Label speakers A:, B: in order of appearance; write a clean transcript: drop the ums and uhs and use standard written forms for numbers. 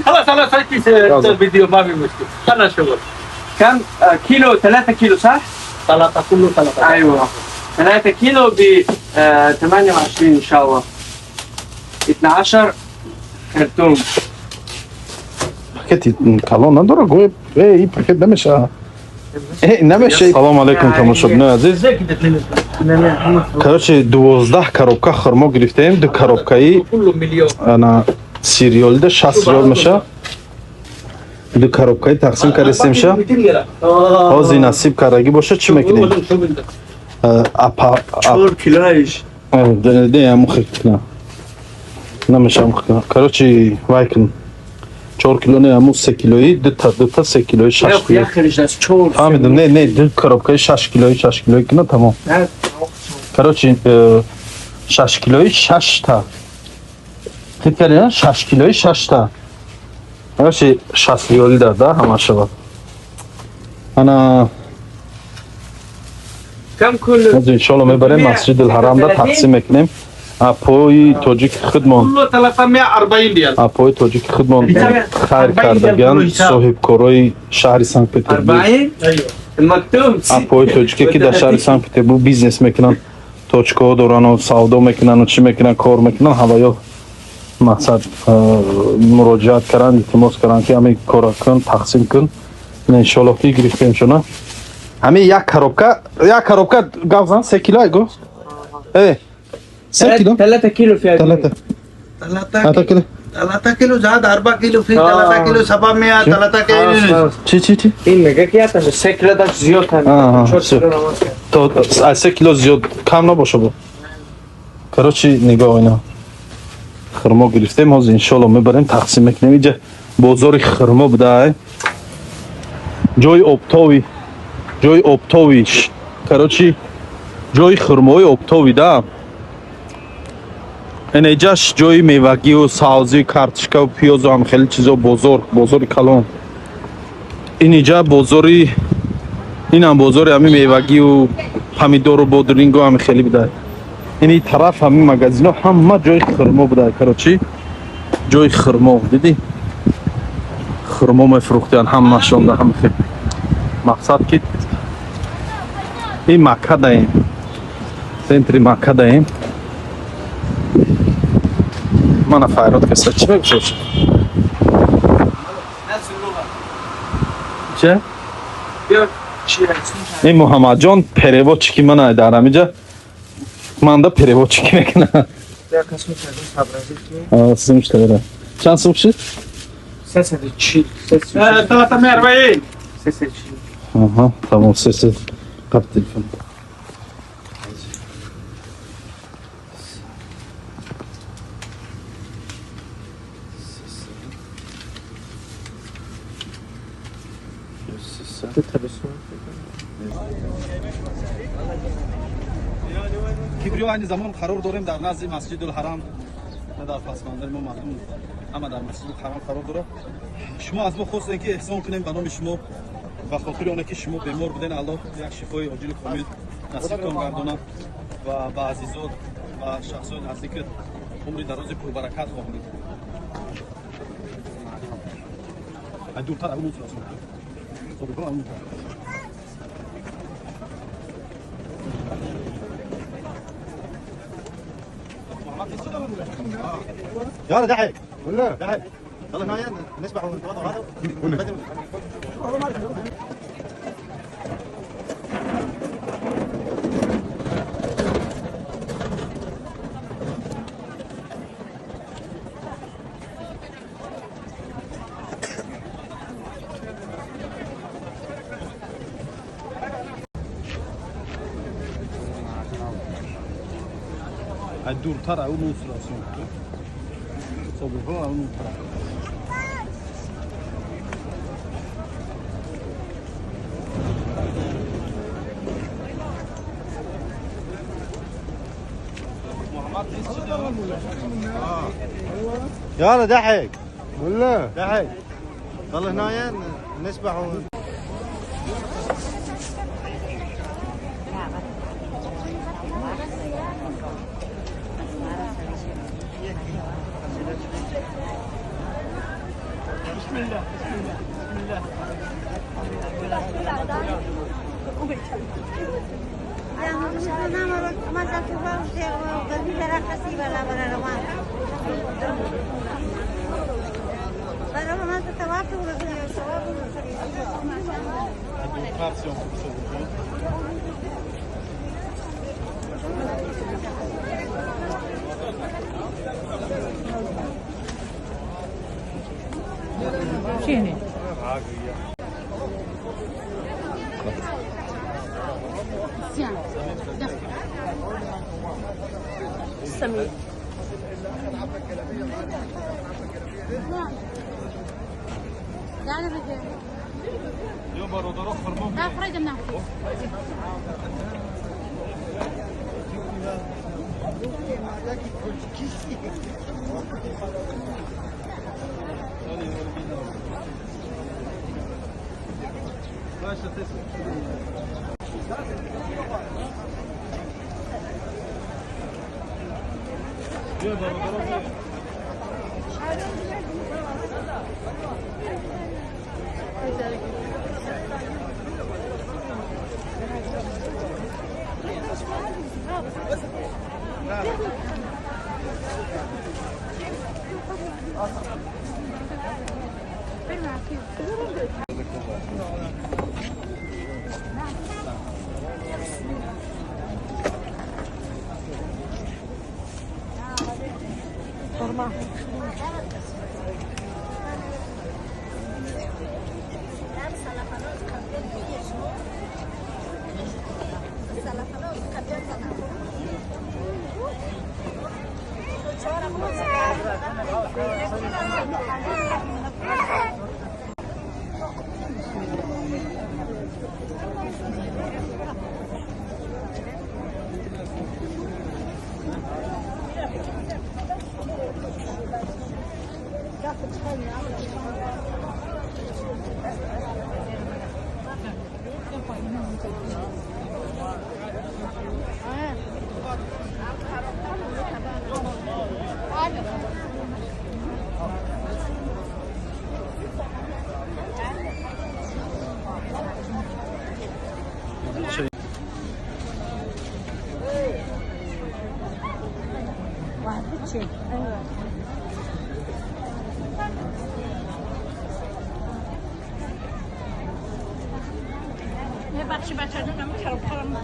A: خلاص خلاص هاي فيديو ما في مشكله. خلنا شغل.
B: كم كيلو؟ 3 كيلو صح؟
A: 3 كله 3.
B: ايوه 3 كيلو ب 28 ان شاء الله. 12 كرتون.
C: Пакети калон надора, гӯе эй пакет намеша. Э, намеша. Салом алейкум, тамошобинои азиз. Короче, 12 коробка хурмо гирифтем, ду коробкаи
A: كله مليون.
C: ана сириолида 60 риол меша. Ду коробкаи тақсим кардистем ша.
A: 200 ليره.
C: Ҳозир насиб кардагӣ боша чӣ мекунем? Апа
B: 4 килоиш.
C: Не, амухи кна. Намеша амухи кна. Короче, вай кун. 4 кило не, аму 3 килои, дута дута 3 килои 6 кило.
B: يخرج از 4.
C: Фаҳмидам, не, не, ду коробкаи 6 килои 6 килои кна тамом. Короче, 6 килои 6 та. Хит кардӣ, на? 6 килои 6 та. Короче, 60 риоли да, да, ҳама шавад. Ана
B: كم كله؟
C: ҳозир иншоалло мебарем Масҷидул Ҳарамда тақсим мекунем. Апои тоҷики худмон
A: كله 340 ريال.
C: Апои тоҷики худмон хайр кардаган соҳибкорои шаҳри Санкт Петербург.
B: 40.
A: ايوه.
B: المكتوب.
C: Апои тоҷике ки дар шаҳри Санкт Петербург бизнес мекунанд, точкаҳо дорану савдо мекунану чӣ мекунанд, кор мекунанд, ҳаваё мақсад муроҷиат карданд, илтимос карданд ки ҳамин кора кун, тақсим кун. Иншоалло ки гирифтем шуна. Ҳамин як коробка, як коробка гап зан, се кило айго? Э, се кило?
B: 3 كيلو فيها.
C: 3.
D: 3
C: кило.
D: 3 كيلو زاد 4 كيلو في 3 كيلو 700 3 كيلو.
C: Чӣ, чӣ, чӣ?
B: این میگه که حتی 3 کیلو داشت زیاد هم.
C: آه،
B: 4 کیلو نماز کرد.
C: То аз се кило зиёд кам набоша бо. Короче, нигоҳ, ина хурмо гирифтем, ҳозир иншоалло мебарем тақсим мекунем. Иҷа бозори хурмо буда, ҷои оптови, ҷои оптовиш, короче, ҷои хурмои оптови да. Ина иҷаш ҷои мевагию савзию картошкаву пиёзу ҳам хеле чизо, бозор, бозори калон. Ин иҷа бозори, инам бозори ҳамин мевагию помидору бодрингу ҳами хеле буда. Ини тараф ҳамин магазино ҳама ҷои хурмо буда. Короче, ҷои хурмо, дидӣ, хурмо мефурӯхтиян ҳамашонда ҳами хел. Мақсад ки ин Макка даем, центри Макка даем. Мана файрод каса чӣ мегӯшош? Че?
B: بیا چی هست؟
C: Ин Муҳаммадҷон переводчики мана дар ҳамиҷа манда переводчики мекунад.
B: بیا کسی می‌تونه سبرازیل که
C: Сум шуда. Чанд сум шуд?
B: 340.
A: 340.
B: 340.
C: Аҳа, тамом, се қаб телефон. Кибриё айни замон қарор дорем дар назди Масҷидул Ҳарам, на дар пасманзари мо мардум ҳама дар Масҷидул Ҳарам қарор дорад. Шумо аз мо хостем ки эҳсон кунем ба номи шумо, ба хотири оне ки шумо бемор буден. Аллоҳ як шифои оҷили комил насибтон гардонад ва ба азизот ва шахсони наздикат умри дарози пурбаракат хоҳонед. Ай, дуртар, ай, унутрасон. Собиқо, ай, унутра.
D: يلا ضحك ولا ضحك يلا هنا نسبح ونتوضا هذا.
C: Ай, дуртар, ай, унутрасон. Собиқо, ай, унутра.
D: يلا ضحك ولا ضحك يلا هنا نسبح.
E: بخشی بچه جونم کرم کرم